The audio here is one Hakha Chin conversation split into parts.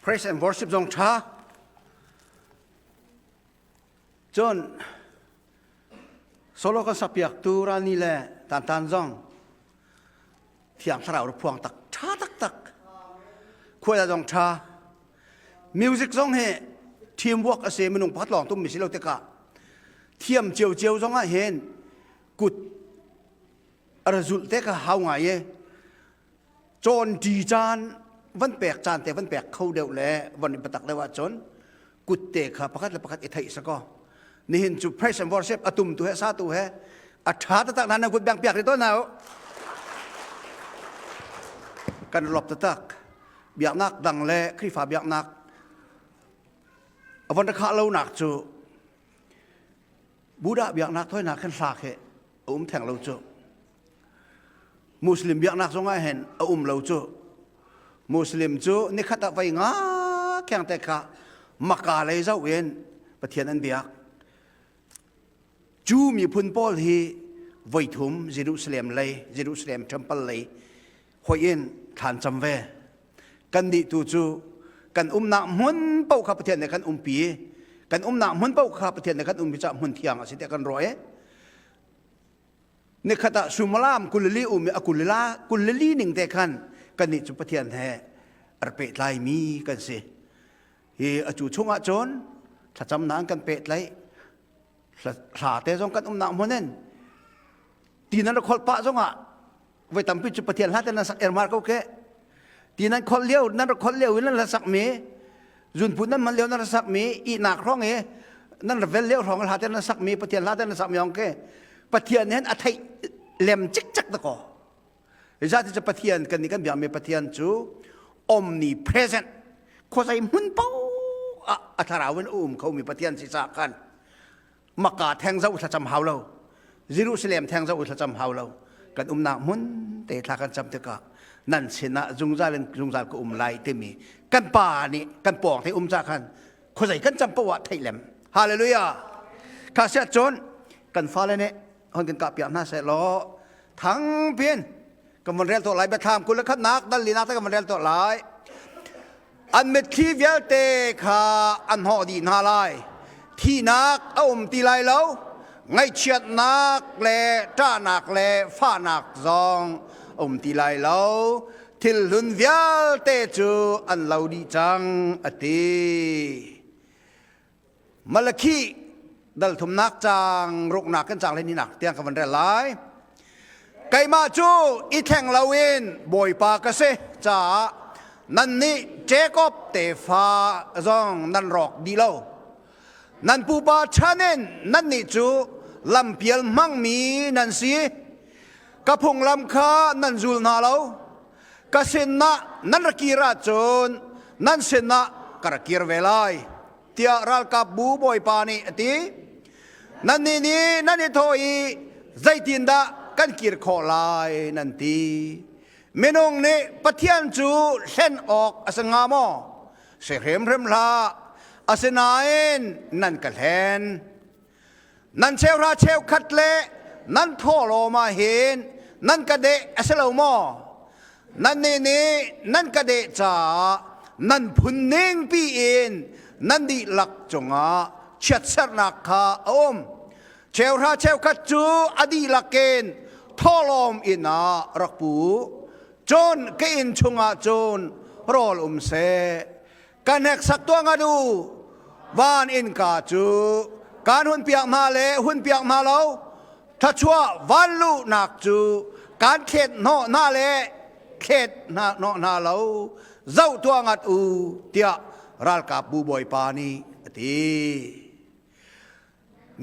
Praise and worship zong ṭha. Cun solo kan sakpiaktu Rani le Tantan zong Thiang Thlarau phuang tak ṭha taktak. Khuai zong ṭha. Music zong hi teamwork a si minung pakhat lawng tum mi si lo tikah thiam ciocio zong ah hin kut a ra zulh te kha hau ngai i cawn ṭi caan van pek caan te van pek kho deuh le van i patak deuh ahcun kut te kha pakhat le pakhat i theih sakaw nihin cu praise and worship a tum tu he sa tu he a ṭha taktak na nan kut bang piak ri tawn hna u kan lop taktak biaknak dang le Khrihfa biaknak a von khah lo nak cu Buddha biaknak thoinak khan hlak he a um theng lo cu Muslim biaknak zongah hin a um lo cu Muslim cu nikhat ah voi nga kheng te kha Maka lei zoh in Pathian an biak cu miphun pawl hi voi thum Jerusalem lei Jerusalem temple lei hoi in thlan cam ve kan nih tu cu kan umnak hmun paoh kha Pathian nih kan umpi kan umnak hmun paoh kha Pathian nih kan umpi caah hmun thiang a si tiah kan ruah i nikhat ah sumalam kulili um i a kulila kulili ning te khan kannih cu Pathian he ar pehtlai mi kan si hi a cu chungah cun thlacamnak an kan pehtlaih hla te zong kan umnak hmun in ti nan rak kholh pah zongah voi tampi cu Pathian hla te nan sak ermar ko ke ti nan kholh lio nan rak kholh lio in nan sak mi zunput nan man lio nan rak sak mi ihnak hrawng i nan rak vel lio hrawng hla te nan sak mi Pathian hla te nan sak mi ong ke Pathian hen a theih lem cikcek da ko zati cu Pathian kan nih kan biak mi Pathian cu omnipresent khuazei hmun po ah a thlarau in a um kho mi Pathian si ca khan Maka theng zoh thlacam hau lo Jerusalem theng zoh thlacam hau lo kan umnak hmun te thla kan cam tikah nan sinah zungzal in zungzal ka um lai timi kan pa nih kan pawng te um ca khan khuazei kan cam poah theih lem hallelujah kha siat cun kan fale nih hon kan kah piak hna seh law thang piin kan von rel to lai biathlam kul le khatnak dal linak te kan von rel to lai An mitthli vialte kha an hnawh dih hna lai. Thihnak a um ti lai lo. Ngaihchiatnak le ṭahnak le fahnak zong a um ti lai lo. Thil hlun vialte cu an lo dih cang, a ti. Malakhi dal thumnak caang ruknak kan caang hleihnih nak tiang ka van rel lai. Keimah cu i thleng loin Bawipa ka si caah nannih Jakob tefa zong nan rawk dih lo. Nan pupa chan in nannih cu lampial hmangmi nan si. Ka phunglam kha nan zul hna lo. Ka sinah nan ra kir ahcun nan sinah ka ra kir ve lai tiah ralkapbu bawipa nih a ti. Nannih nih nan i thawh i zeitindah kan kir khawh lai nan ti. Minung nih Pathian cu hlen awk a si hnga maw? Si hrimhrim hlah. Asinain nan ka hlen. Nan cheuhra cheukhat le nan thawhlawm ah hin nan ka deh a si lo maw? Nannih nih nan ka deh caah nan phun ningpi in nan dihlak cungah chiatserhnak kha a um. Cheuhra cheukhat cu a dihlak in thawhlawm inn ah rak pu u. Cun ka inn chungah cun rawl um seh. Ka hneksak tuah ngat u. Van innka cu kaan hunpiak hna le hunpiak hna lo. Thluachuah vanluhnak cu kaan thlet hnawh hna le thlet hna hnawh hna lo. Zoh tuah ngat u, tiah ralkapbu bawipa nih a ti.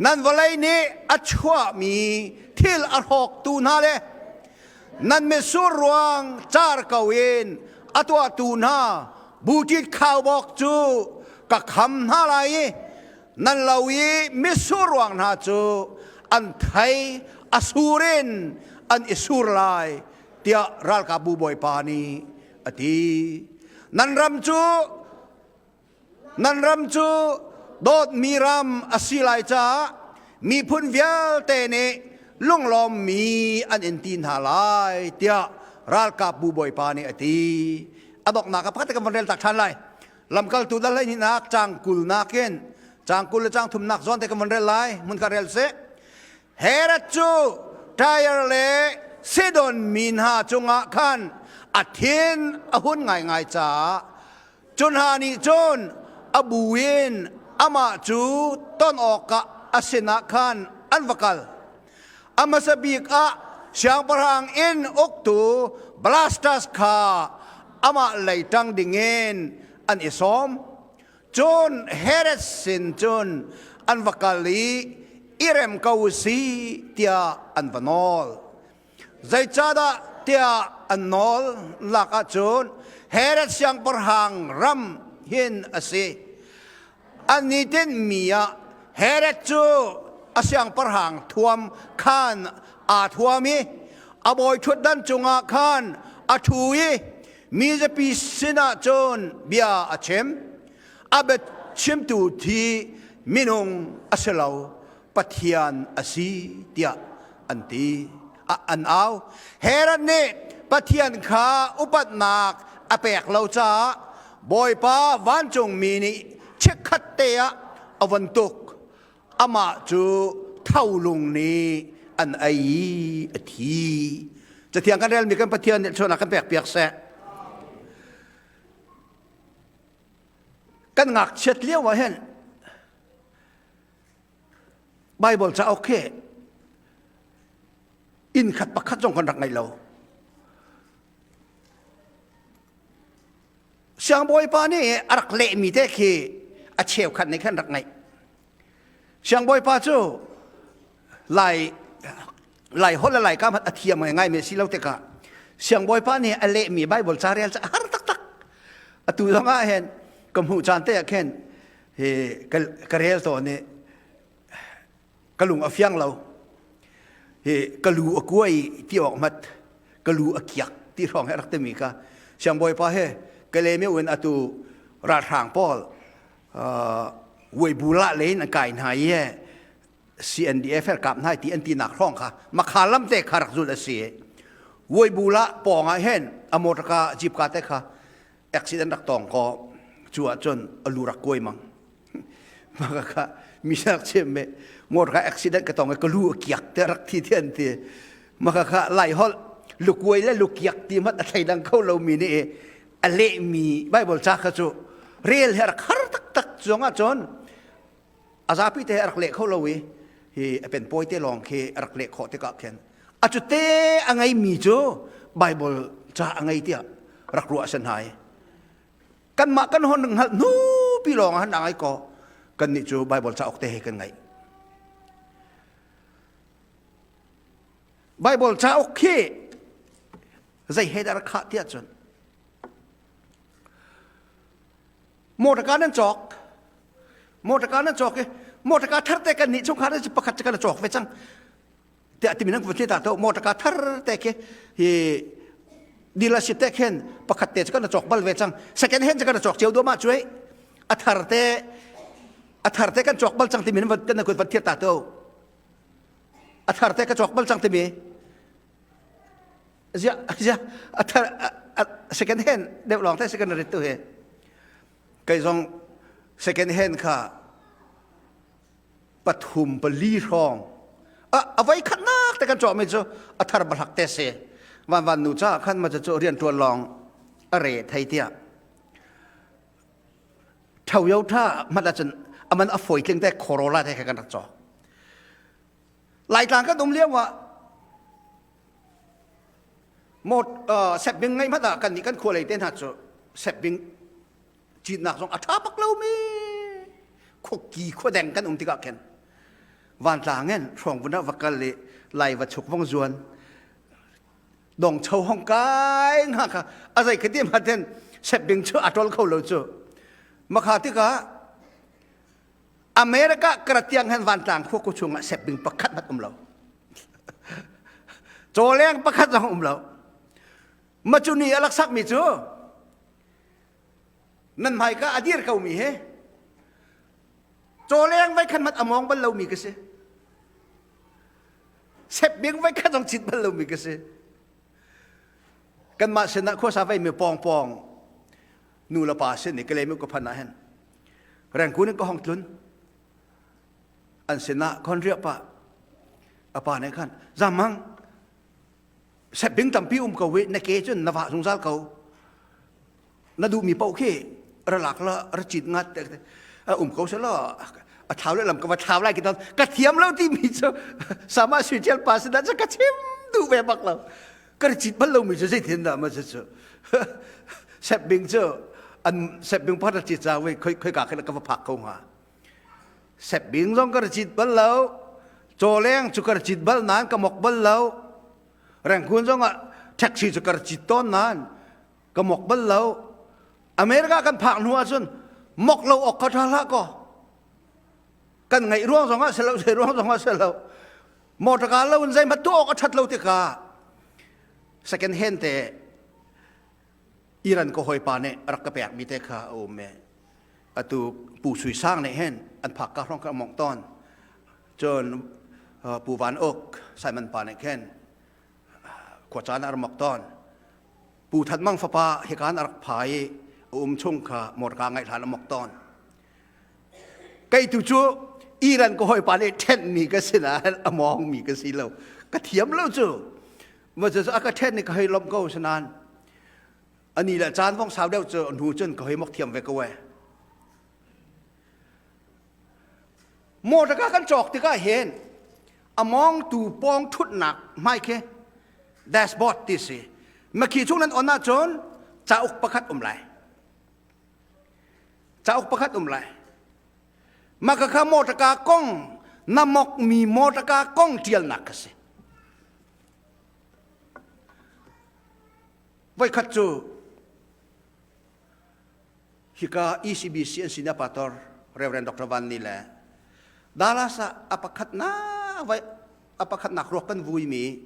Nan vawlei nih a chuahmi thil a hrawktu hna le nan mitsur ruang car ko in a tuahtu hna buṭit khaubawk cu ka kham hna lai i nan lo i mitsur ruang hna cu an thei a sur in an i sur lai tiah ralkapbu bawipa nih a ti. Nan ram cu Nan ram cu dawtmi ram a si lai caah miphun vialte nih lunglawmmi an in ti hna lai tiah ralkapbu bawipa nih a ti. A donghnak ah pakhat kan von rel tak ṭhan lai. Lamkaltu dal hleihnih caang kulnak in caang 20 le caang thumnak zawn te kan von rel lai. Mun ka rel seh. Herod cu Tyre le Sidon mi hna cungah khan a thin a hun ngaingai caah cu hna nih cun a bu in amah cu ton awkah a sinah khan an va kal. A hmasa bik ah siangpahrang inn uktu Blastus kha amah lei ṭang dingin an i sawm. Cun Herod sin cun an va kal i i rem ko u si tiah an va nawl. Zeicahdah tiah an nawl lak ahcun Herod siangpahrang ram hin a si. An i tinhmi ah Herod cu a siangpahrang thuam khan aa thuam i a bawi ṭhutdan cungah khan a ṭhu i mi zapi sinah cun bia a chim. A biachimtu thi minung a si lo, Pathian a si tiah an ti. An au. Herod nih Pathian kha upatnak a pek lo caah Bawipa vancungmi nih chikkhat te ah a von tuk. Amah cu tholung nih an ei i a thi. Cathiang kan relmi kan Pathian nih chuahnak kan pek piak seh. Kan ngakchiat lio ah hin Bible cauk hi inn khat pakhat zong kan rak ngei lo. Siangbawipa nih a rak lehmi te khi a cheukhat nih khan rak ngaih. Siangbawipa cu Lai Lai holh le Lai kam a thiam ngai mi si lo tikah siangbawipa nih a lehmi Bible ca rel cu a har taktak. Atu zong ah hin ka hmuh caan te ah khin hi ka rel tawn i ka lung a fiang lo hi ka lu a kuai ti awk mat ka lu a kiak ti hrawng he rak timi ka siangbawipa he Kalaymyo in atu ralhrang pawl weibu la lein an kai hna i CNDF her kap hna ti an ti nak hrawng kha makha lam te kha rak zul a si weibu la pawng ah hen a motor ka jeep ka te kha accident rak tong ko cu ahcun a lu rak kuai mang maka kha mi rak chim me motor ka accident ka tong ka lu a kiak te rak thi thian ti maka kha lai holh lukuai le lukiak ti mat a thleidang kho lo mi nih a leh mi bible ca kha cu rel he rak har taktak chuang ahcun a zapi te a rak leh kho lo i hi a pen pawi te lawng khi a rak leh khawh tikah khin a cu te a ngei mi cu Bible ca a ngei tiah rak ruah san hai kanmah kan hon hngalh hnu pi lawng han ngai ko kan nih cu Bible cauk te he kan ngai Bible cauk khi zei he dah rak khah tiah cun Motorka nan cawk. Motorka nan cawk i motorka thar te kan nih chungkhar cu pakhat cu kan cawk ve cang. Tiah timi nan vun ta to motorka thar te khi hi dealership te khin pakhat te cu kan cawk bal ve cang. Second hand cu kan cawk cio duahmah cuai. A thar te a thar te kan cawk bal cang timi nan kan kun van thiat ta to. A thar te ka cawk bal cang timi zia zia a thar second hand deuh lawng te second rit tu hi kei zong second hand kha pathum pali hrawng a a voi khatnak te kan cawh mi cu a thar balhak te si van van nu cha khan ma cu rian tuan lawng a re thei tiah Toyota mat ahcun aman a fawi tling te Corolla te kha kan rak cawk Laitlang kan um lio ah mot setbing ngai hmanh ah kan nih kan khua lei te hna cu setbing cinnak zong a ṭha bak lomi khuaki khuadeng kan um tikah khin vantlang in hrawngvun ah va kal i lai va chuk vong zuan dong cho hong kai nga kha a zei khati ma ten setbing cu a tol kho lo cu makha tikah America karatiang hen vantlang khua ku chungah setbing pakhat hmanh um lo Cawleng pakhat zong um lo. Macuni a laksakmi cu nan hmaika a dir ko mi he cawleng vai khan mat a mawng bal lomi ka si. Sepbing vai khat zong cit bal lomi ka si. Kanmah sinah khuasa vai mi pawng pawng. Nu le pa sin i Kalay ka phan ah hin Rangoon in ka hong tlun. An sinah kon riah pah. A pa nih khan zamang setbing tampi um ko i na ke cun na vah zungzal ko. Na duhmi paoh khi ra lak la ra cit ngat a um ko selaw a thlau le lam ka va thlau lai ki ka thiam lo timi cu sama sui tial pa sin ah ka chim duh ve bak lo ka cit bal lomi cu zeitin dah ma cu cu setbing cu an setbing pakhat a cit ca wei khoi khoi ka khin ka va phak ko hnga setbing zong ka cit bal lo cawleng cu ka cit bal nain ka mok bal lo rengkun zong ah taxi cu ka cit tawn nain ka mok bal lo America kan phak hnu ahcun mok lo awk kha ṭha hlah kaw kan ngaih ruang zong ah si lo zei ruang zong ah si lo motor lo in zeihmanh tuah awk a ṭhat lo tikah second hand te Iran ka hawipa nih rak ka pek mi te kha a um e atu Pu Sui Sang nih hin an phak ka hrawng ka mong tawn cun Pu Van Uk Simon pa nih khin khua caan a rak mok tawn Pu That Mang fapa hikan a rak pha i a um chung kha motorka ngaih hlan a mok tawn. Kei tu cu Iran ka hawipa nih ṭhenhmi ka si nain a mawngmi ka si lo. Ka thiam lo cu. Ma cu a ka ṭhen i ka hei lawmh ko si nain ani le caan vong sau deuh cu hnu cun ka hei mok thiam ve ko e. Motorka kan cawk tikah hin a mawngtu pawng ṭhutnak hmai khi dashboard ti si. Makhi chung nan on ahcun cauk pakhat um lai. Cauk pakhat um lai. Maka kha motorka kong na mokmi motorka kong ṭialnak ka si. Voikhat cu Hika ECBC an senior pastor Reverend Dr. Van Ni le Dallas ah a pakhatnak vai a pakhatnak ruak kan vuimi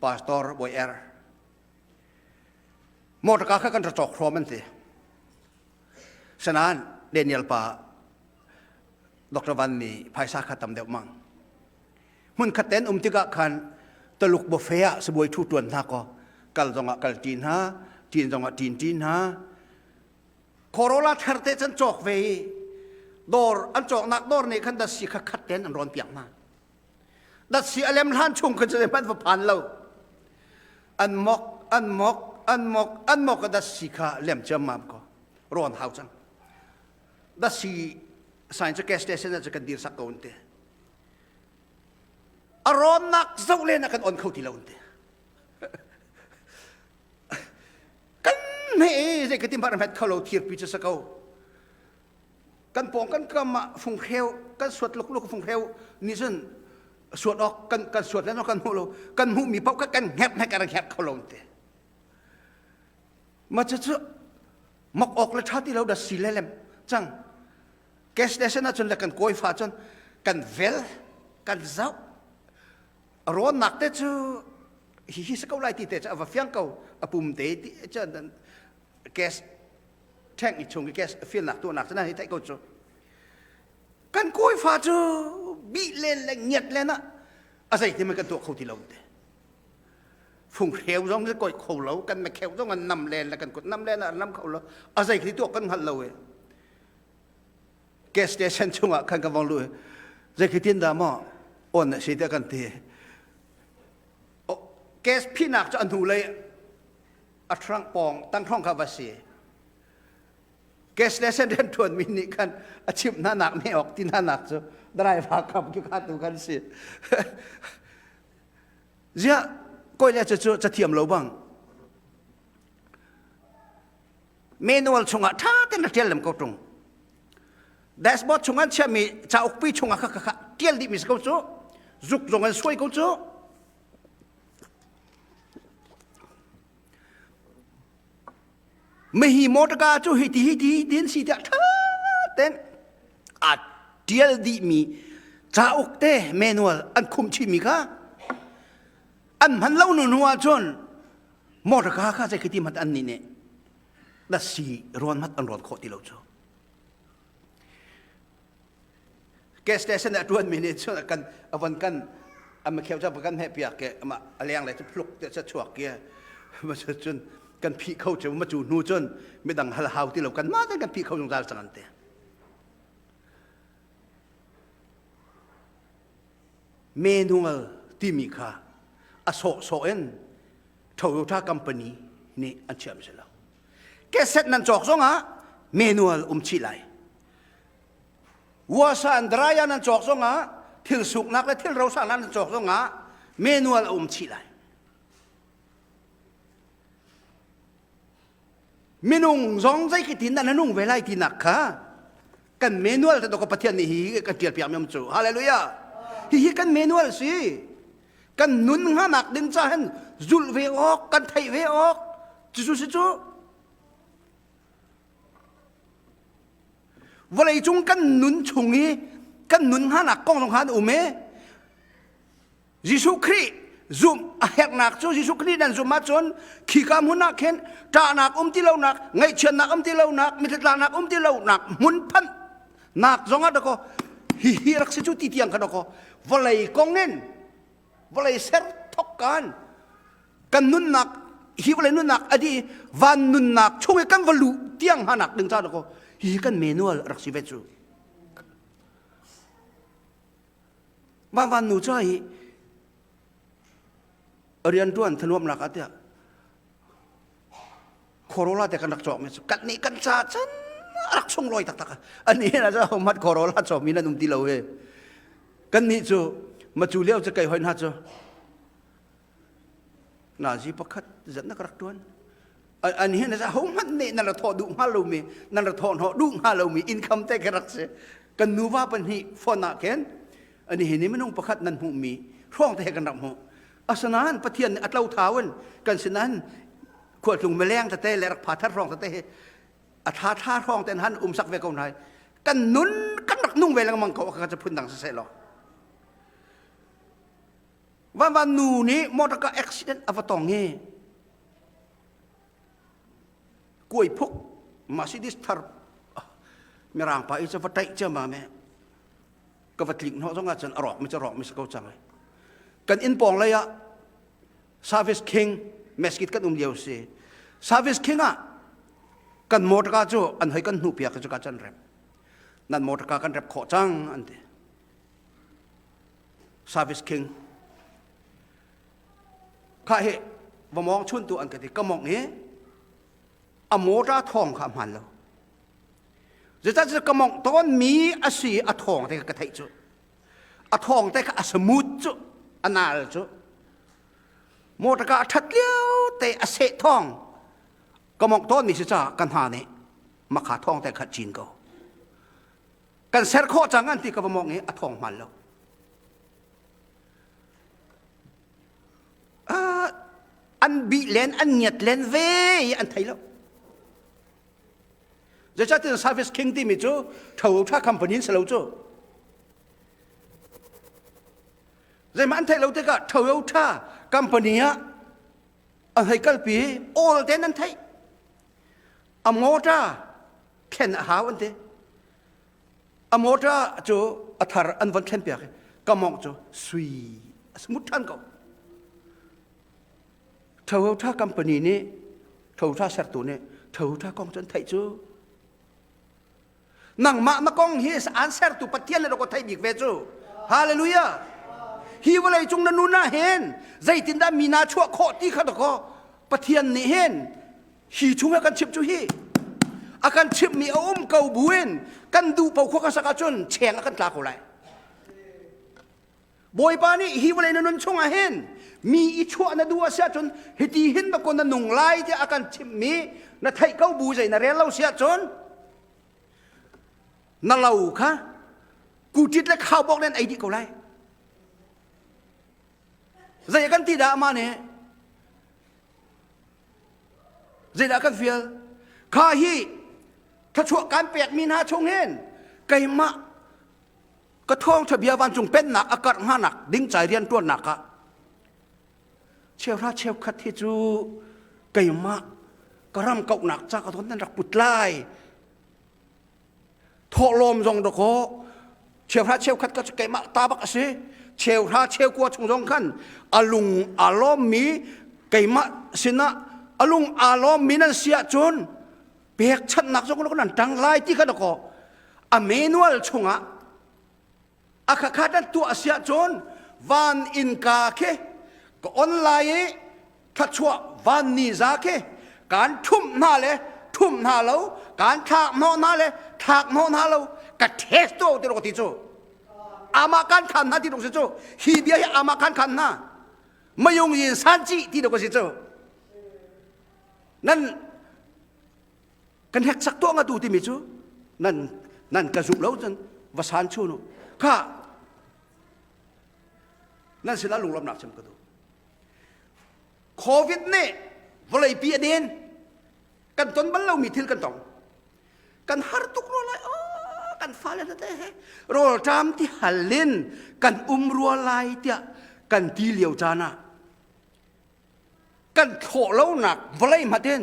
pastor Bawi Er motorka kha kan ra cawk hrawm an ti. Sanan Daniel pa Dr. Van Ni phaisa kha tam deuh mang. Hmun khat ten um tikah khan Taluk buffet ah sibawi thu tuan hna ko kal zongah kal ṭi hna ṭin zongah ṭin ṭi hna Corolla thar te chan cawk ve i dawr an cawknak dawr nih khan datsi kha khat ten an rawn piak hna datsi a lem hlan chung khan cu hmanh va phan lo an mok an mok an mok an mok a datsi kha lem ciammam ko rawn hau cang datsi sign cu gas station ah cu kan dir sak ko an ti a rawnnak zoh len ah kan on kho ti lo an ti kan hme zei ka ti hmanh hmet kho lo thirpi cu sa ko kan pawng kan kam ah funghreu kan suat luk luk funghreu nih cun suat awk kan kan suat le kan hmuh lo kan hmuh mi paoh kan hngep hnek kan hngep kho lo te ma cu cu mok awk le tha ti lo da si le lem cang gas station ah cun le kan kawi fa cun kan vel kan zoh rawnnak te cu hi hi si ko lai ti te cu a va fiang ko a pum te ti cun gas tank i chung i gas filnak tuahnak cu nan hei theih ko cu kan kawi fa cu bih len le ngiat len ah a zei ti man kan tuah kho ti lo te funghreu zong si koi kho lo kan mekheu zong an nam len le kan kut nam len ah nam kho lo a zei khi tuah kan hngal lo e gas station chungah khan ka vong lu zei khi tin dah maw on a si te kan ti gas phinak cu a hnu lei a thrang pawng tang throng kha va si gas station rian ṭuan mi nih khan a chimh hna nak ne ok ti hna nak cu driver kam ki kha tu kan si ziah koi le cu cu cathiam lo bang manual chungah ṭha tein ra ṭial lem ko ṭung dashboard chung an chiahmi cauk pi chungah kha kha ṭial dihmi si ko cu zuk zong an suai ko cu mihi motorka cu hi ti hi ti din si tiah ṭha tein aa ṭial dihmi cauk te manual an khumh chihmi kha an hman lo nu hnu ahcun motorka kha zei khi ti hmanh an nih nih lasi rawn hmat an rawn khawh ti lo cu gas station ah tuan mi nih cun kan avon kan ama kheu cha kan he piak ke ama aleng le chu phluk te cha chuak ke ma cun. Kan phih kho cu ma cu hnu cun midang hal hau ti lo kan mah ten kan phih kho zungzal cang an ti. Manual timi kha a sawhsawh in Toyota company nih an chiah si lo. Cassette nan cawk zong ah manual um chih lai. Wasa an dryer nan cawk zong ah thil suknak le thil rosaknak nan cawk zong ah manual a um chih lai. Minung zong zei khi tin nan nung ve lai tinak kha kan manual te to Pathian nih hi kan tial piak mi um cu. Hallelujah. Hi hi kan manual si. Kan nun hnganak ding ca hin zulh ve awk kan theih ve awk cu si cu vawleicung kan nun chung i kan nun hnganak kong zong khan um e Jesuh Khrih zumh a herhnak cu Jesuh Khrih nan zumh ahcun khika hmun ah khin ṭahnak um ti lonak ngaihchiatnak um ti lonak mithitlaknak um ti lonak hmun phanh nak zong ah dakaw hihi rak si cu ti tiang kha dakaw vawlei kong in vawlei ser thok kan kan nunnak hi vawlei nunnak a di van nunnak chung i kan va luh tiang hanak ding ca dakaw hihi kan manual rak si ve cu Van van nu ca hi rianṭuan thanuamnak ah tiah Corolla te kan rak cawk mi cu kan nih kan ca chan rak sunglawi taktak ani na za mat Corolla cawk mi nan um ti lo he kan nih cu macu lio cu kai hoi hna cu nazi pakhat zat na ka rak ṭuan an hin a ho hmanh nih nan ra thawh duh hnga lomi nan ra thawh hnawh duh hnga lomi income te ka rak si kan nuva pahnih phone ah khin ani hi ni minung pakhat nan hmuhmi hrawng te kan rak hmuh asinain pathian nih a tlo thau in kan sinain khualtlung mileng tete le rak pha thar hrawng tete hi a tha tha hrawng ten han um sak ve ko hna kan nun kan rak nung ve lengmang ko ka phun dang siseh law Van van nu nih motor car accident a va tong i kuai phuk Mercedes thar mirang pa i cu va taih ciammam me ka va tlik hnawh zong ah cun a rawk mi cu rawk mi si ko cang ai kan inn pawng lei ah service king mesquite kan um lio si service king ah kan motor car cu an hoi kan hnuh piak cu ka chan rep nan motor car kan rep khawh cang an ti Service King kha hi va mawng chun tu an ka ti ka mawng i a motor thawng kha a hmaan lo zeicahtiah ka mawngh tawn mi a si a thawng te kha ka theih cu a thawng te kha a smooth cu a nal cu motor ka a ṭhat lio te a seh thawng ka mawngh tawn mi si caah ka hna nih makha thawng te kha cin ko Kan ser khawh cang an ti ka va mawng i a thawng hmaan lo. Uh, an bih len an ngiat len ve i an thei lo. Zeicahtiah Service King timi cu Toyota company in si lo cu. Zeimah an theih lo tikah Toyota company ah an hei kalpi all ten an theih. A motor thlen a hau an ti a motor cu a thar an von thlen piak i ka mawngh cu sui a smooth ṭhan ko Toyota company nih Toyota sertu nih Toyota kong cu an theih cu nangmah na kong hi an sertu Pathian le ko theih bik ve cu hallelujah hi vawlei cung na nun ah hin zeitindah mi naa chuah khawh ti kha dakaw Pathian nih hin hi chung a kan chimh cu hi a kan chimhmi a um ko buin kan duh po khua kan sak ahcun cheng a kan tla ko lai Bawipa nih hi vawlei na nun chungah hin mi i chuah na duh a si ahcun hiti hin na ko na nung lai tiah a kan chimhmi na theih ko bu zei na rel lo si ahcun na lo kha kuṭit le khaubawk nen ei dih ko lai zei kan ti dah amah nih Zeidah kan fial? Kha hi thluachuah kan pekmi hna chung hin keimah ka thawngṭha bia vancung pennak a karh hnganak ding cai rianṭuannak ah cheuhra cheukhat hi cu keimah ka ram kauhnak ca ka don nan rak put lai thawhlawm zong dakaw cheuhra cheukhat ka keimah ta bak a si cheuhra cheukua chung zong khan a lung a lawmmi keimah sinah. A lung aa lawmmi nan si ahcun pekchanhnak zong nan ṭang lai ti kha dakaw a manual chungah a khakha nan tuah a si ahcun van innka khi ka on lai i thluachuah van ni za khi kaan ṭhumh hna le ṭhumh hna lo kaan thlak hnawh hna le thlak hnawh hna lo ka test to ti ti cu amah kan khan hna ti si cu hi bia hi amah kan khan hna mayung yin san ci ti dok si cu nan kan heksak tuah nga tu timi cu nan nan ka zumh lo cun va san chun u kha nan sinah lunglawmhnak chim ka duh covid nih vawleipi a den kan ton bal lomi thil kan tong kan har tuk rua lai oh kan fale te he rawlṭam ti halin kan um rua lai tiah kan ti lio caan ah kan thlawh lonak vawlei hmatin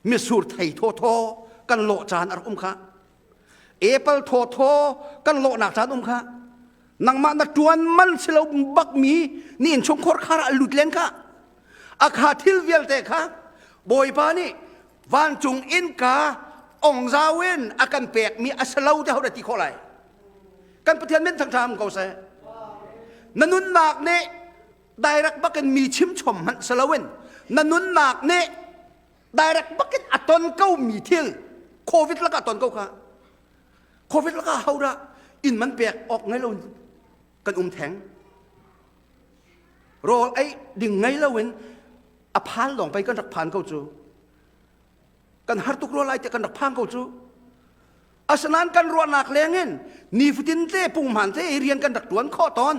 misur thei thawthaw kan lawh caan a rak um kha apple thawthaw kan lawhnak caan um kha nangmah na ṭuan man si lo bakmi ni innchungkhar khar ah lut len kha a kha thil vialte kha bawipa nih vancung innka ongzau in a kan pekmi a si lo ti ho ti khawh lai kan pathian min thangṭha ko seh na nunnak nih direct bakin mi chimchom hmanh si loin na nunnak nih direct bakin a ton ko mi thil covid lakah ton ko kha covid lakah ho dah inn man pek awk ngei lo kan um theng rawl ei ding ngei loin a phan lawng pei kan rak phan ko cu kan har tuk rua lai tiah kan rak phang ko cu asinain kan ruahnak lengin nifatin te punghman te rian kan rak tuan khawh tawn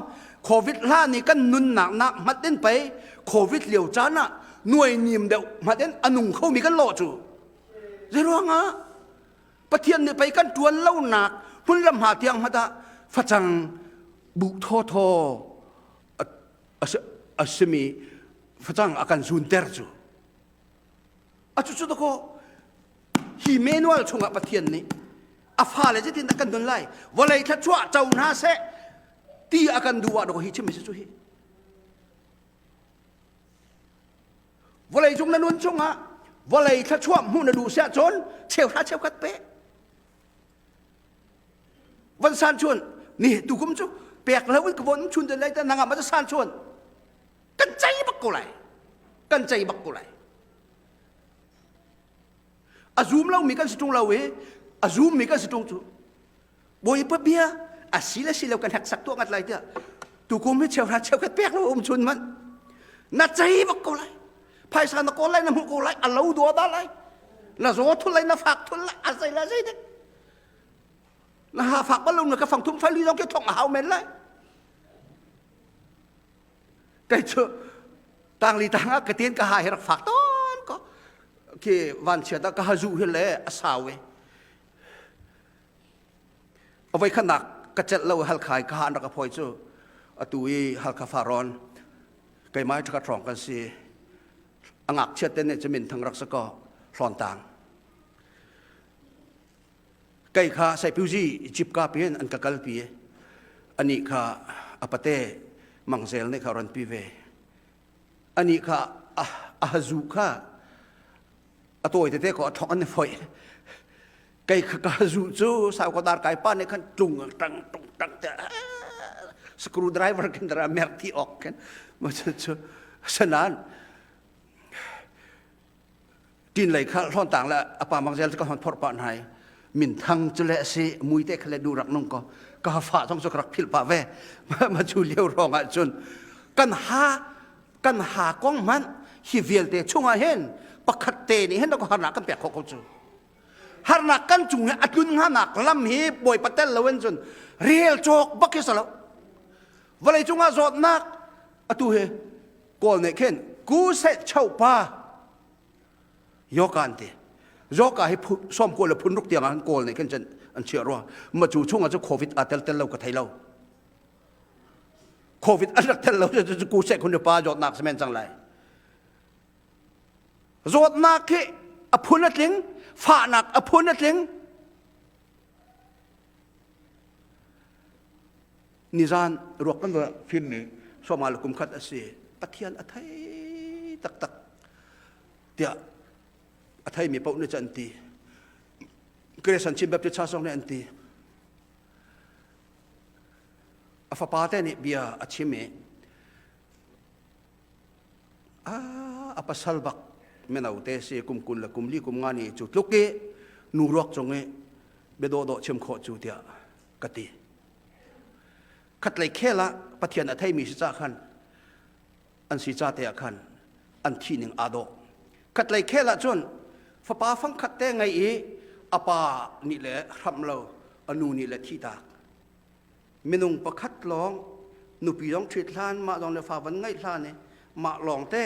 covid hlan i kan nunnak nak hmat in pei covid lio caan ah nuai nim deuh hmat in a nung khomi kan lawh cu zeiruangah Pathian nih pei kan tuan lonak hmun lam hma tiang hmat ah facang buh thawthaw a simi facang a kan zunter cu A cucu dakaw hi manual chungah Pathian nih a fale zeitin dah kan nun lai vawlei thluachuah co hna seh ti a kan duh ah dakaw hi chim si cu hi vawlei cung na nun chungah vawlei thluachuah hmuh na duh siah cun cheuhra cheukhat pe van san chun ni tukum cu pek lo in ka von chun den lai ta nangah ma san chun kan cei bak ko lai kan cei bak ko lai a zum lomi kan si ṭung lo i a zummi kan si ṭung cu bawipa bia a si le si lo kan heksak tuah ngat lai tiah tukum hi cheuhra cheukhat pek lo um chun man na cei bak ko lai phaisa na kawl lai na hmuh ko lai a lo dua da lai na zaw thul lai na fak thul lai a zei lai zei dek na ha fak bal lo na ka fang thum fai li zong ke thong a hau men lai Kei cu tangli tang ah ka tin ka ha hi rak fak tawn ko. Khi vanchiat ah ka ha zu hi le a sau i. A voi khatnak ka celh lo halkha i ka ha an rak ka phawi cu atu i halkha faron keimah hi ṭhakhat hrawng kan si. A ngakchiat te nih cu minthang rak si kaw hlawn tang. Kei kha Saipiuzi cipka piin an ka kalpi i anih kha a pate Mangzel nih kha a ron pi ve. Anih kha a hazu kha a tawi tete ko a thong an i foih. Kei kha ka hazu cu sau ko dar kai pa nih khan tlung tang tung tang te screw driver khin dara mer thi ok khin ma cu cu sanan Tin lei kha hlawn tang le a pa mang zel ka hon phorh pah hna i minthang cu le a si mui te kha le du rak nung ko ka fa zong cu ka rak philh pah ve ma cu lio rong ah cun kan ha kan ha kong hmanh hi vialte chungah hin pakhat te nih hin ka harnak kan pek khawh ko cu harnak kan cung hi a tlun hnganak lam hi bawipa tel lo in cun rel cawk bak hi salo vawlei cungah zawtnak atu hi kawl nih khin ku se chopa yoka an ti yoka hi som kawl le phun ruk tiang ah kawl nih khin cun an chiah rua ma cu chungah cu covid a tel tel lo ka thei lo covid an rak tel lo cu ku se khun pa zawtnak semen cang lai zawtnak hi a phun a tling fahnak a phun a tling Nizan ruak kan va fin ni somal kum khat a si. Pathian a thei taktak. Tiah a theimi paoh nih cun an ti. Christian Chin Baptist Church zong nih an ti. A fapa te nih bia a chim i a pasal bak mino te si kum 20 le kum 4 kum 5 ni cu tluk i nu ruak cung i bia dawhdawh chim khawh cu tiah ka ti. Khatlei khel ah Pathian a theimi si ca khan an si ca te ah khan an thih ning aa dawh. Khatlei khel ah cun fapa fangkhat te ngei i a pa nih le hramh lo a nu nih le thi tak. Minung pakhat lawng nupi zong ṭhit hlan mah zong le fa van ngeih hlan i mah lawng te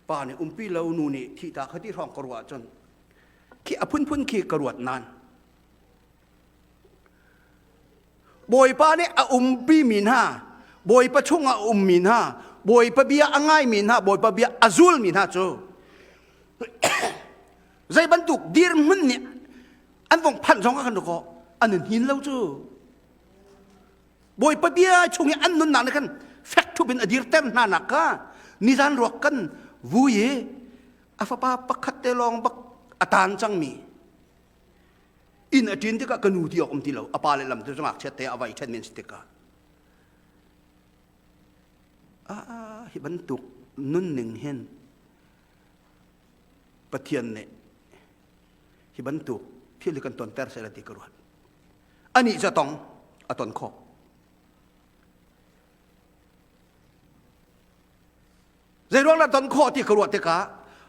pa nih umpi lo nu nih thih ta khati hrawng ka ruah cun khi a phunphun khi ka ruat nan Bawipa nih a umpi mi hna, Bawipa chungah a ummi hna, Bawipa bia a ngaimi hna, Bawipa bia a zulmi hna cu zei bantuk dirhmun nih an vong phanh zong ah kan ruak an in hin lo cu. Bawipa bia chung i an nunnak nih khan fek thup in a dirter hna nak kha nizan ruak kan vui i a fapa pakhat te lawng bak a taan cangmi Inn a ṭin tikah ka nu ti awk um ti lo. A pa le lam cu ngakchiat te a vai ṭhen men si tikah. Ah, hi bantuk nunning hin Pathian nih hi bantuk thil hi kan tonter seh ti ka ruat. Anih cu a tong, a ton khawh. Zeiruang dah ton khawh ti ka ruah tikah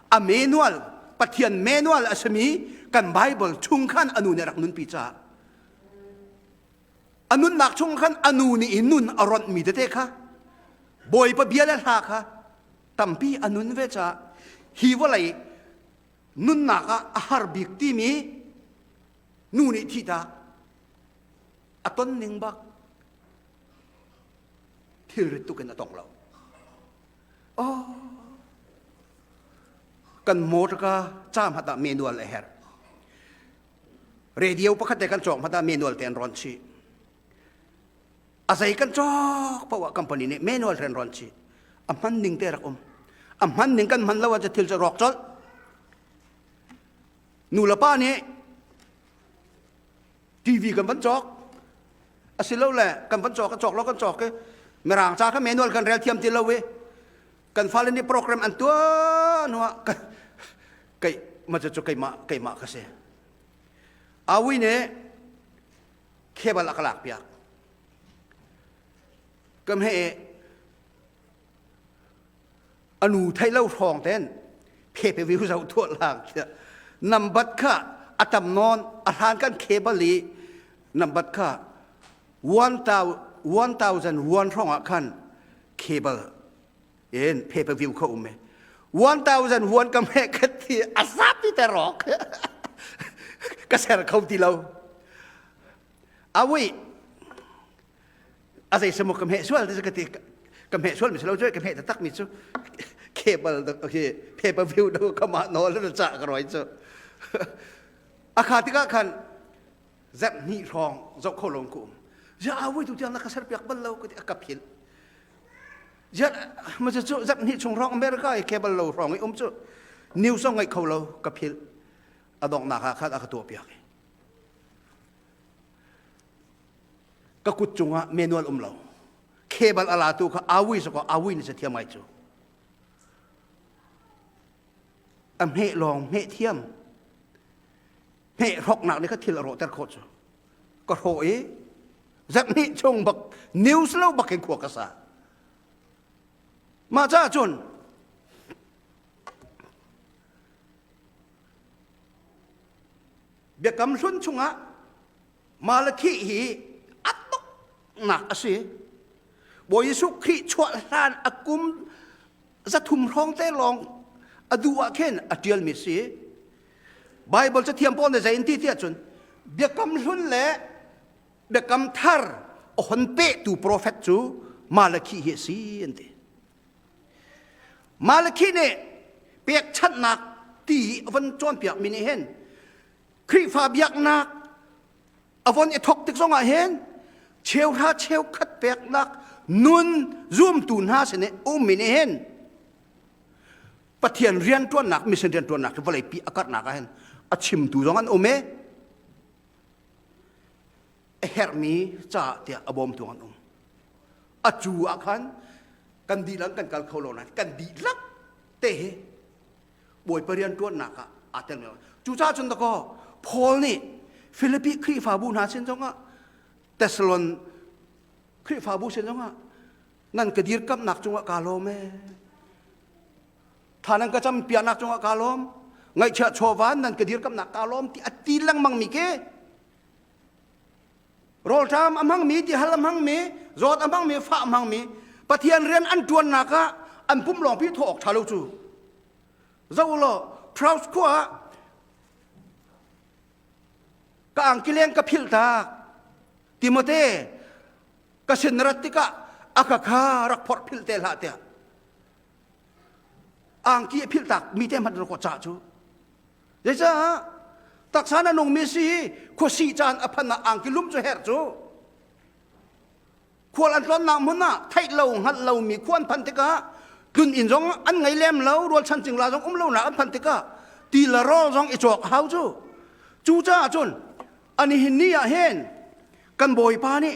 a manual Pathian manual a simi kan Bible chung khan a nu nih a rak nunpi caah a nunnak chung khan a nu nih in nun a ronhmi tete kha Bawipa bia le hla kha tampi a nun ve caah hi vawlei nunnak ah a har bik timi nu nih thihtak a ton ning bak thilrit tuk in a tong lo. Oh, kan motor ka ca hmat ah manual a herh. Radio pakhat te kan cawk hmat ah manual te an ron chih. A zei kan cawk paoh ah company nih manual ren ron chih. A hman ning te rak um. A hman ning kan hman lo ah thil cu rawk colh. Nu le pa nih TV kan van cawk asilole kan van cawk kan cawk lo kan cawk i mirang ca kha manual kan rel thiam ti lo i kan fale nih program an tuah hnuah kei ma cu keimah keimah ka si awi nih cable a ka lak piak kam he A nu theih lo hrawng ten phe vi zo thuah lang tiah nambat kha a tam nawn a hlan kan cable i nambat kha 1001 hrawng ah khan cable in pay per view kha um e 1001 ka meh ka ti a sap ti te rawk ka ser kho ti lo awi a zei semaw ka hmeh sual ti ka ti ka hmeh sual mi si lo cu ka hmeh taktak mi cu cable khi pay per view do ka mah nawl na cah ka roi cu a kha tikah khan zep hnih hrawng zoh kho lo ku um ya awi tu tiang na ka ser piak bal lo ka ti a ka phil ya ma cu zep hnih chung hrawng America i cable lo hrawng i um cu news zong ngaih kho lo ka phil a donghnak ah khan a ka tuah piak Ka kut cungah manual um lo. Cable a latu kha awi sakaw awi nih thiam ngai cu. A hmeh lawng hmeh thiam. Hmeh hroknak nih kha thil a rawhter khawh cu. Ka hrawh i zarhhnih chung bak news lo bak in khua ka sa. Mah caah cun Biakam hlun chungah Malakhi hi a tuknak a si. Bawi Jesuh Khrih chuah hlan a kum 300 hrawng te lawng a duh ah khin a ṭialmi si. Bible cathiam pawl nih zei in ti tiah cun Biakam hlun le Biakam thar a hon pehtu profet cu Malakhi hi a si an ti. Malakhi nih pekchanhnak ti a von cawnpiakmi nih hin Khrihfa biaknak a von i thawk tik zongah hin cheuhra cheukhat peknak nun zumtu hna sin i ummi nih hin. Pathian rianṭuannak, mission rianṭuannak hi vawleipi a karhnak ah hin a chimtu zong an um i a herhmi caah tiah a bawmtu an um. A cu ah khan kan dihlak kan kal kho lo nain kan dihlak te hi Bawipa rianṭuannak ah aa tel mi. Cucaah cun dakaw Paul nih Filipi Khrihfabu hna sin zongah Thessalon Khrihfabu sin zongah nan ka dirkamhnak cungah kaa lawm ee. Tha nan ka campiaknak cungah kaa lawm. Ngaihchiah chawva nan ka dirkamhnak kaa lawm ti a ti lengmang mi ke rawlṭam a hmangmi tihal a hmangmi zawt a hmangmi fah a hmangmi Pathian rian an ṭuannak ah an pum lawngpi thawh awk ṭha lo cu zo law Traus khua ah ka angkileng ka philh tak Timote ka sin na rat tikah a ka kha rak phorh philh te hlah tiah angki a philh tak mi te hmanh rak ca cu zeicah taksa na nungmi si khuasih caan a phan ah angki lum cu herh cu khual an tlawnnak hmun ah theih lo hngalh lomi khua an phan tikah tlun inn zong an ngei lem lo rualchan cingla zong um lonak an phan tikah ti le rawl zong i cawk hau cu cucaah cun ani hin ni ah hin kan bawipa nih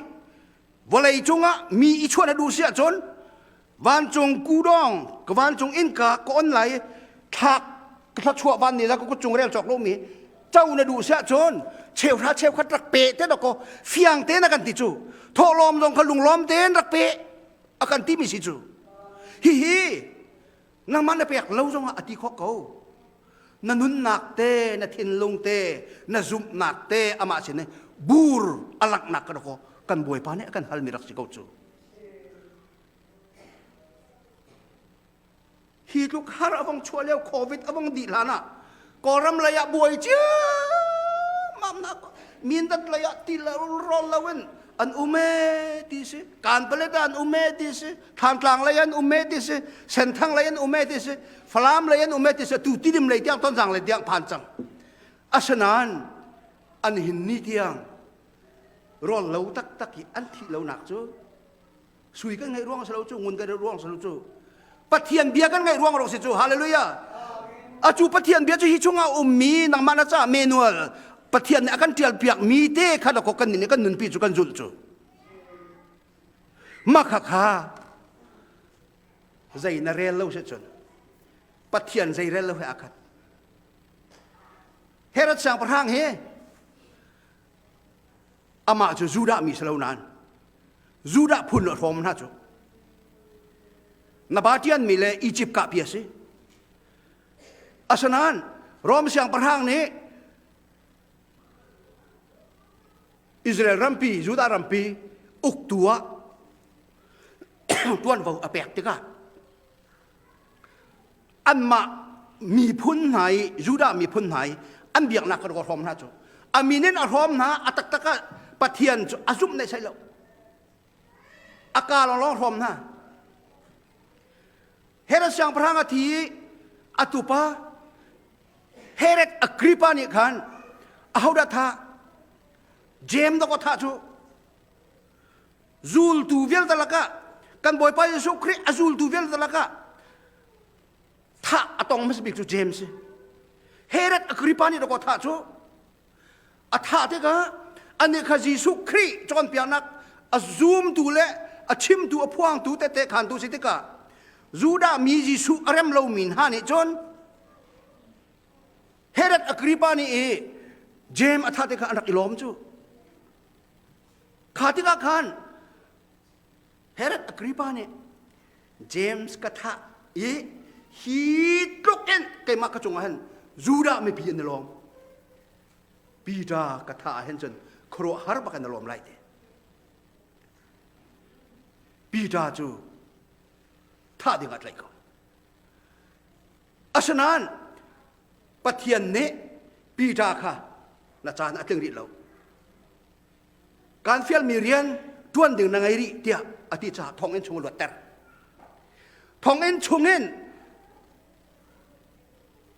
vawlei cungah mi i chuah na duh si ahcun vancung kudawng ka vancung innka ka on lai thlak ka thluachuah van ni la ka kut cung rel cawk lomi co na duh si ahcun cheuhra cheukhat rak pe te dawkaw fiang te na kan ti cu thawhlawm zong kha lunglawm tein rak pe a kan timi si cu hihi nangmah na pek lo zongah a ti khawh ko na nunnak te na thinlung te na zumhnak te amah sin bur a langhnak ka dawkaw kan bawipa nih a kan halmi rak si ko cu Hi tluk har a vong chuah lio COVID a vong dih hlan ah Kawlram lei ah buai ciammam nak mindat lei ah ti rawl lo in an um e ti si Kanpalet ah an um e ti si Thantlang lei an um e ti si Senthang lei an um e ti si Falam lei an um e ti si tu Tidim lei tiang Tonzang lei tiang phan cang asinain an hin ni tiang rawl lo taktak i an thih lonak cu Sui kan ngeih ruang si lo cu, ngun kan ngeih ruang si lo cu. Pathian bia kan ngeih ruang rawk si cu. Hallelujah. Acu Pathian bia cu hi chungah ummi nangmah na ca manual Pathian nih a kan tial piak mi te kha dako kan nih kan nunpi cu kan zulh cu. Makha kha zei na rel lo si cun Pathian zei rel lo he akhat. Herod siangpahrang hi amah cu Judah mi si lo nain Judah phun a hrawm hna cu Nabatian mi le Egypt kahpi a si. Asinain Rom siangpahrang nih Israel rampi, Judah rampi uktu ah tuanvo a pek tikah anmah miphun hna i Judah miphun hna i an biaknak kha hrawm hna cu a min in a hrawm hna a taktak ah Pathian cu a zumh ne sai lo a ka lawnglawng hrawm hna Herod siangpahrang a thi i a tupa Herod Agrippa nih khan ahodah thah James dawkaw thah cu Zultu vialte lakah kan Bawipa Jesuh Khrih a zultu vialte lakah thah a tong hmasa bik cu James si. Herod Agrippa nih dawkaw thah cu a thah tikah anih kha Jesuh Khrih cawnpiaknak a zumtu le a chimtu a phuangtu tehte khantu si tikah Judah mi Jesuh a rem lomi hna nih cun Herod Agrippa nih i James a thah tikah an rak i lawm cu. Kha tikah khan Herod Agrippa nih James ka thah i hi tluk in keimah ka cungah hin Judah mipi an i lawm. Peter ka thah ah hin cun khuaruahhar bak in a lawm lai te. Peter cu thah ding ah tlaih ko. Asinain Pathian nih Peter kha na caan a tling rih lo. Kaan fialmi rian ṭuan ding na ngei rih tiah a ti caah thonginn chung a luatter. Thonginn chungin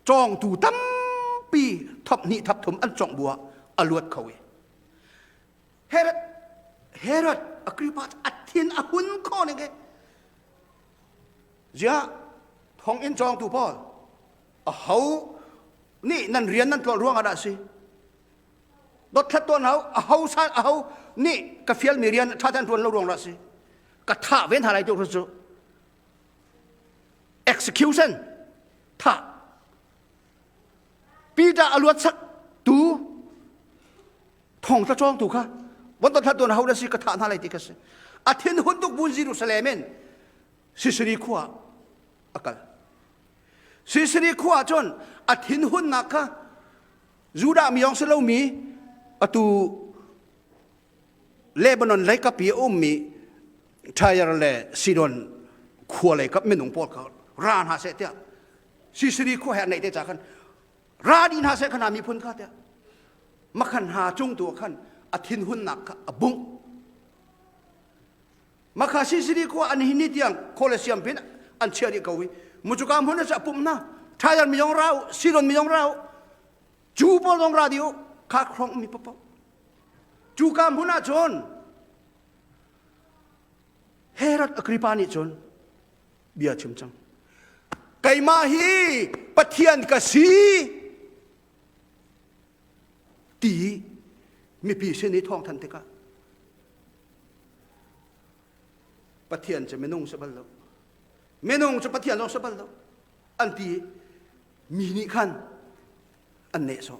cawngtu tampi thop hnih thap thum an cawngh bu ah a luat kho i Herod Herod Agrippa a thin a hun kho ning he ziah thonginn cawngtu pawl. A ho nih nan rian nan tlolh ruangah dah si? Dothlat tuan hau, a ho sa a ho nih ka fialmi rian ṭha tein ṭuan lo ruang dah si? Ka thah ve hna lai tu cu. Execution thah. Peter a luat sak tu thong tla cawng tu kha von dothlat tuan hau dah si ka thah hna lai ti ka si. A thin hun tuk bun Jerusalem in Sisari khua a kal. Sisari khua cun a thinhunnak kha Judah mi yong si lomi atu Lebanon lei kap i a ummi Tyre le Sidon khua lei kap minung pawl kha ra hna seh tiah Sisari khua he an neih te ca khan ra dih hna seh khan miphun kha tiah makhan hna cung tu ah khan a thinhunnak kha a bungh. Makha sisiri khua an hin ni tiang Coliseum pin an chia dih ko i mucuka hmun a pumh hna Tyre mi zong ra u Sidon mi zong ra u cu pawl zong ra dih u kha khrong mi papo cu ka hmun ah cun Herod Agrippa nih cun bia chim cang keimah hi Pathian ka si ti mipi sin i thawng than tikah Pathian cu minung si bal lo. Minung cu Pathian zong si bal lo. An ti mi nih khan an nehsawh.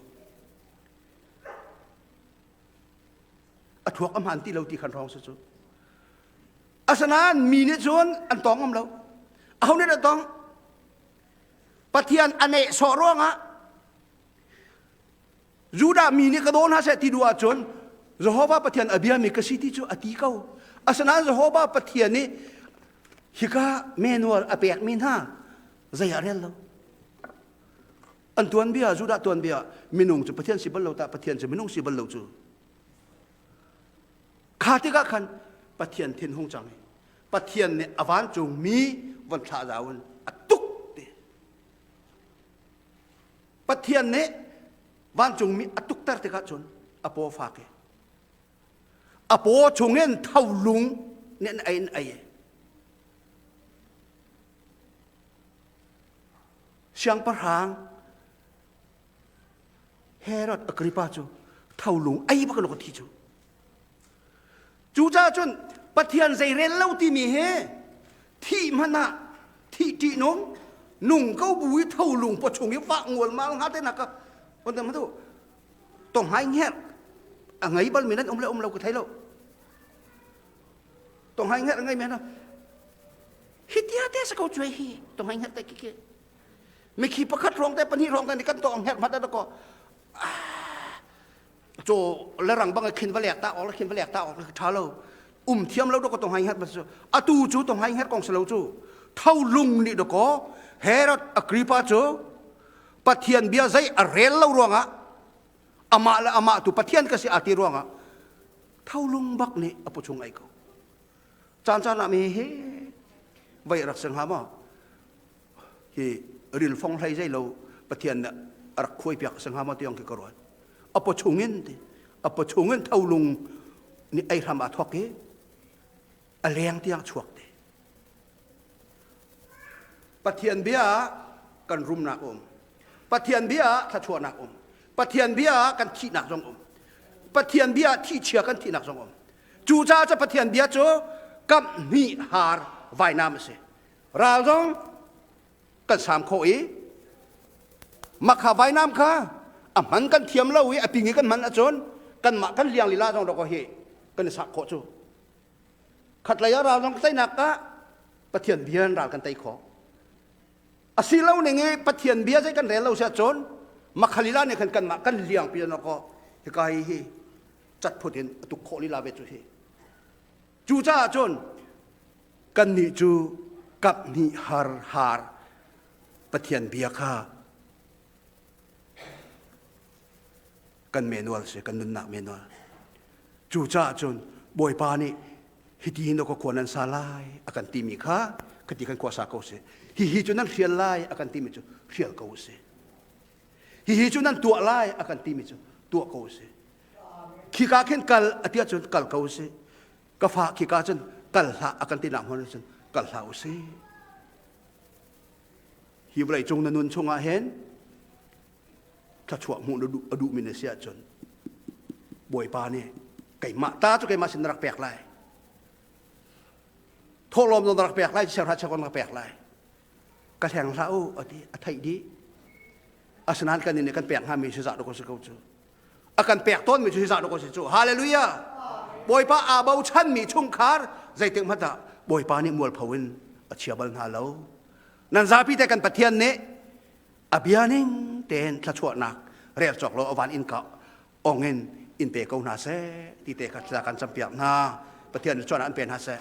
A thuak a hmaan ti lo ti khan hrawng si cu. Asinain mi nih cun an tawng ngam lo. Aho nih dah tong? Pathian a nehsawh ruangah Judah mi nih ka daw hna seh ti duh ahcun Jehovah Pathian a biami ka si ti cu a ti ko. Asinain Jehovah Pathian nih hika manual a pekmi hna zei ah rel lo. An tuanbia, Judah tuanbia, minung cu Pathian si bal lo ta, Pathian cu minung si bal lo cu. Kha tikah khan Pathian thin hung cang i Pathian nih a vancung mi von thlah zau in a tuk ti. Pathian nih vancungmi a tukter tikah cun a paw fak i a paw chungin tholung nih an ei in ei. Siangpahrang Herod Agrippa cu tholung ei bak in thi cu. Cucaah cun Pathian zeirel lo timi hi thih hmanh ah thih ṭihnung nung ko bu i tholung pawchung i vah ngualmal hnga te nak ka on tam tu tong hai ngher a ngei bal mi nan um le um lo ka thei lo tong hai ngher a ngei men hi tia te sa ko chuai hi tong hai ngher te ki ki mikhi pakhat rong te pahnih rong te ni kan to ngher mat da ko chaw le rang bang khin va lek ta ok khin va lek ta ok tha lo um thiam lo do ko tong hai ngat ba su atu chu tong hai ngat kong salo chu tho lung ni do ko Herod Agrippa chu Pathian bia zai a rel lo ruangah amah le amah tu Pathian ka si ati ruangah tho lung bak nih a puchung ai ko caan caan ah mi hi vai rak seng ha ma hi ril fong hlei zei lo Pathian nih a rak khuai piak seng ha ma tiang khi ka ruat a paw chungin ti a paw chungin tholung nih ei hram a thok i a leng tiang chuak te Pathian bia kan rumnak um Pathian bia thluachuahnak um Pathian bia kan thihnak zong um Pathian bia thihchia kan thihnak zong um cucaah cu Pathian bia cu kamh hnih har vainam a si ral zong kan sam khawh i makha vainam kha a hman kan thiam lo i a ping i kan hman ahcun kanmah kan liang lila zong dawk hi kan i sak khawh cu khatlei ah ral zong teinak ah Pathian bia in ral kan tei khawh a si lo ning i Pathian bia zei kan rel lo si ahcun makhalila nih khan kanmah kan liang pi ko hika hi hi cat phut in a tuk khawh lila ve cu hi cucaah cun kannih cu kaphnih har har Pathian bia kha kan manual si kan nunnak manual cucaah cun Bawipa nih hiti hin ka khua nan sa lai a kan timi kha khati kan khua sa ko si hihi cu nan hrial lai a kan timi cu hrial ko si hihi cu nan tuah lai a kan timi cu tuah ko si khika khin kal a ti ahcun kal ko si ka fa khika cun kal hlah a kan ti nak hmun cun kal hlah u si. Hi vawlei cung na nun chungah hin thluachuah hmuh na duh a duhmi na si ahcun Bawipa nih keimah ta cu keimah sin na rak pek lai. Thawhlawm zong na rak pek lai, siangra chekon na rak pek lai. Ka hleng hlah u a ti, a theih dih. Asinain kan nih kan pek hngami si zah dawk si ko cu. A kan pek tawnmi cu hi zah dawk si cu. Hallelujah! Bawipa aa bochanmi chungkhar zeitik hmanh ah Bawipa nih mualpho in a chia bal hna lo. Nan zapi te kan Pathian nih a bia ning tein thluachuahnak rel cawk lo a van in ka ong in in pe ko hna seh ti te kha thla kan campiak hna. Pathian nih chuahnak an pe hna seh.